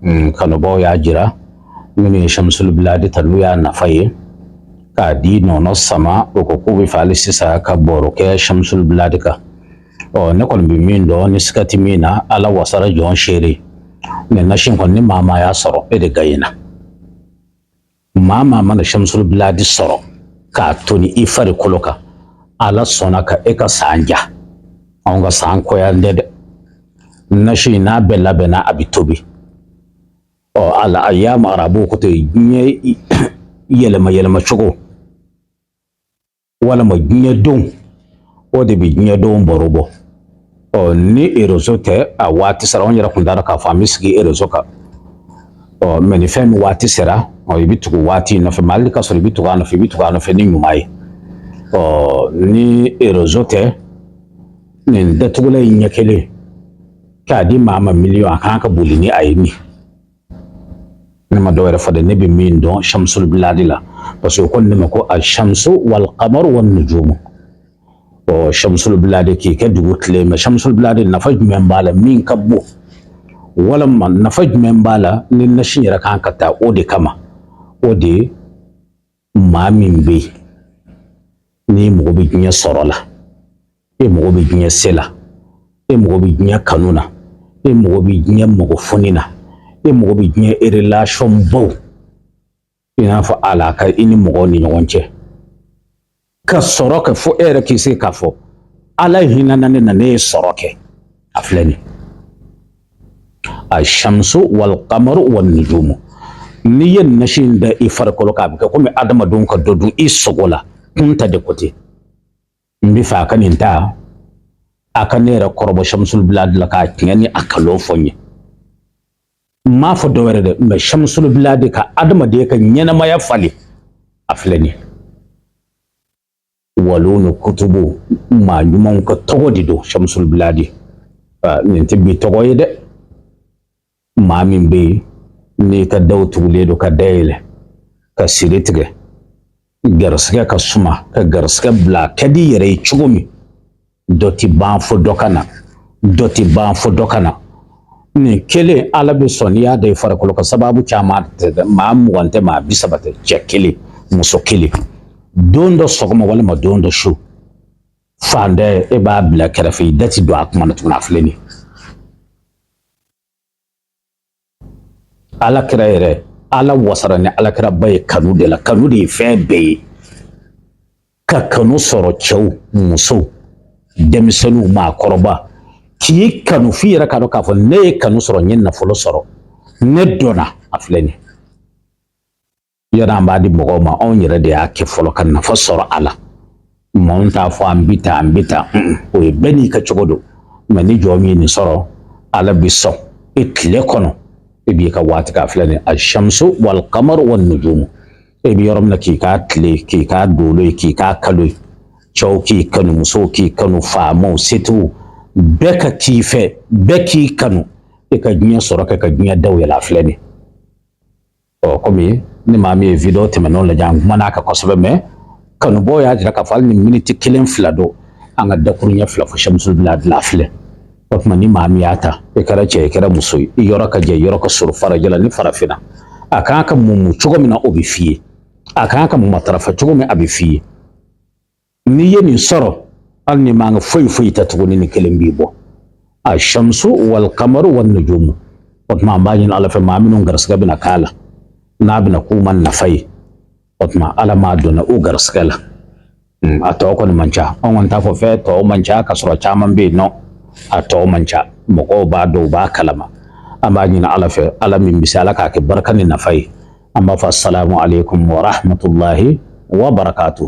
Kanubaw y'a jira minnu ye Shamsul Biladi ta, n'u y'a nafa ye k'a di nɔnɔ sama, o ko k'u bɛ fɛ hali sisan ka baro kɛ Shamsul Biladi kan. Ɔ, ne kɔni bɛ min dɔn ni siga tɛ min na, Ala wasara jɔn seere. Nin nasi kɔni, ni maa maa y'a sɔrɔ, e de gaɲena. Maa maa mana Shamsul Biladi sɔrɔ k'a toni i farikolo kan, Ala sɔnna ka e ka san ja. Anw ka san kɔya tɛ dɛ. Nasi n'a bɛɛ labɛnna, a bɛ tobi. Ɔ, ala a y'a ma, arabuw ko ten, diɲɛ yɛlɛma yɛlɛma cogo walima diɲɛ don, o de bɛ diɲɛ don baro bɔ. Ɔ, ni réseau tɛ, a waati sera, anw yɛrɛ kun t'a dɔn k'a fɔ an bɛ sigi réseau kan. Ɔ, mais ni fɛn min waati sera, ɔ, i bɛ tugu waati in nɔfɛ. Mais hali ka sɔrɔ i bɛ tugu a nɔfɛ, i bɛ tugu a nɔfɛ ni ɲuman ye. Ɔ, ni réseau tɛ, nin datugulan in ɲɛ kelen k'a di maa ma miliyɔn, a kan ka boli ni a ye. Min ne ma dɔw yɛrɛ fɔ dɛ, ne bɛ min dɔn Shamsul Biladi la, parce que o ko ne ma ko al-shamsu wal qamaru wan nujumu. Ɔ, Shamsul Biladi k'i kɛ dugu tile. Mais Shamsul Biladi, nafa jumɛn b'a la min ka bon, walima nafa jumɛn b'a la ni nasi yɛrɛ kan ka taa o de kama? O de ye maa min bɛ yen n'i mago bɛ diɲɛ sɔrɔ la, e mago bɛ diɲɛ se la, e mago bɛ diɲɛ kanu na, e mago bɛ diɲɛ mɔgɔfoni na, e mago bɛ diɲɛ relation baw, i n'a fɔ alaka i ni mɔgɔw ni ɲɔgɔn cɛ, ka sɔrɔ kɛ fo e yɛrɛ k'i se k'a fɔ Ala hinɛna ne na, ne ye sɔrɔ kɛ. A filɛ nin, a-shamsu wal qamaru wan nujumu. N'i ye nasi in da i farikolo kan, a bɛ kɛ komi adamadenw ka dɔ dun i sogo la. Kun ta de ko ten, n bɛ fɛ a ka nin ta, a ka ne yɛrɛ kɔrɔbɔ Shamsul Biladi la k'a tiɲɛ ni a kalon fɔ n ye. N m'a fɔ dɔ wɛrɛ dɛ, mais Shamsul Biladi ka adamaden ka ɲɛnamaya falen, a filɛ nin ye. Waliw ni kutubu, maa ɲumanw ka tɔgɔ de don. Shamsul Biladi, nin tɛ bi tɔgɔ ye dɛ. Maa min bɛ yen n'i ka daw tugulen don ka dayɛlɛ, ka siri tigɛ, garisɛgɛ ka suma, ka garisɛgɛ bila, a ka di i yɛrɛ ye cogo min, dɔ ti ban fo dɔ ka na, dɔ ti ban fo dɔ ka na. Nin kelen, Ala bɛ sɔn n'i y'a da i farikolo kan. Sababu caman tɛ dɛ, maa 20 tɛ, maa 30 tɛ, cɛ kelen, muso kelen, don dɔ sɔgɔma walima don dɔ su fan dɛ, e b'a bila kɛrɛfɛ, i da ti don a kuma na tuguni. A filɛ nin ye. Ala kira yɛrɛ, Ala wasara ni ala kiraba ye kanu de la. Kanu de ye fɛn bɛɛ ye. Ka kanu sɔrɔ, cɛw, musow, denmisɛnninw, maakɔrɔba, k'i kanu f'i yɛrɛ k'a dɔn k'a fɔ ne ye kanu sɔrɔ, n ye nafolo sɔrɔ, ne dɔnna. A filɛ nin ye. Yann'an b'a di mɔgɔw ma, anw yɛrɛ de y'a kɛ fɔlɔ ka nafa sɔrɔ a la. Maaw t'a fɔ an bi tan, an bi tan, o ye bɛɛ n'i ka cogo don. Mais ni jɔn min ye nin sɔrɔ, Ala bi sɔn e tile kɔnɔ, e b'i ka waati k'a filɛ nin, a-shamsu wal qamaru wan nujumu. E bɛ yɔrɔ min na, k'i k'a tile, k'i k'a dolo ye, k'i k'a kalo ye, cɛw k'i kanu, musow k'i kanu, faamaw, setigiw, bɛɛ ka k'i fɛ, bɛɛ k'i kanu, e ka diɲɛ sɔrɔ kɛ, ka diɲɛ daw yɛlɛ. A filɛ nin. Ɔ, komi ni maa min ye vidéo tɛmɛnenw lajɛ, an kumana a kan kosɛbɛ, mais kanubaaw y'a jira k'a fɔ hali ni miniti kelen fila don, an ka dakuruɲɛ fila fɔ Shamsul Biladi la. A filɛ. O tuma, ni maa min y'a ta, e kɛra cɛ, e kɛra muso ye, i yɔrɔ ka jan, i yɔrɔ ka surun, farajɛla ni farafinna, a kan ka mumu cogo min na, o bɛ f'i ye. A kan ka matarafa cogo min, a bɛ f'i ye. N'i ye nin sɔrɔ, hali ni man ka foyi foyi ta tuguni, ni kelen b'i bɔ. A-shamsu wal qamaru wan nujumu. O tuma, an b'a ɲini Ala fɛ, maa minnu garisɛgɛ bɛna k'a la, n'a bɛna k'u ma nafa ye, o tuma Ala m'a donna u garisɛgɛ la. A tɔ kɔni man ca. Anw kɔni t'a fɔ fɛn tɔ man ca ka sɔrɔ caman bɛ yen nɔ. A tɔ man ca, mɔgɔw b'a dɔn, u b'a kalama. An b'a ɲini Ala fɛ, Ala min bɛ se, Ala k'a kɛ barika ni nafa ye. An b'a fɔ asalamu aleykum wa rahmatulahi wa barakatu.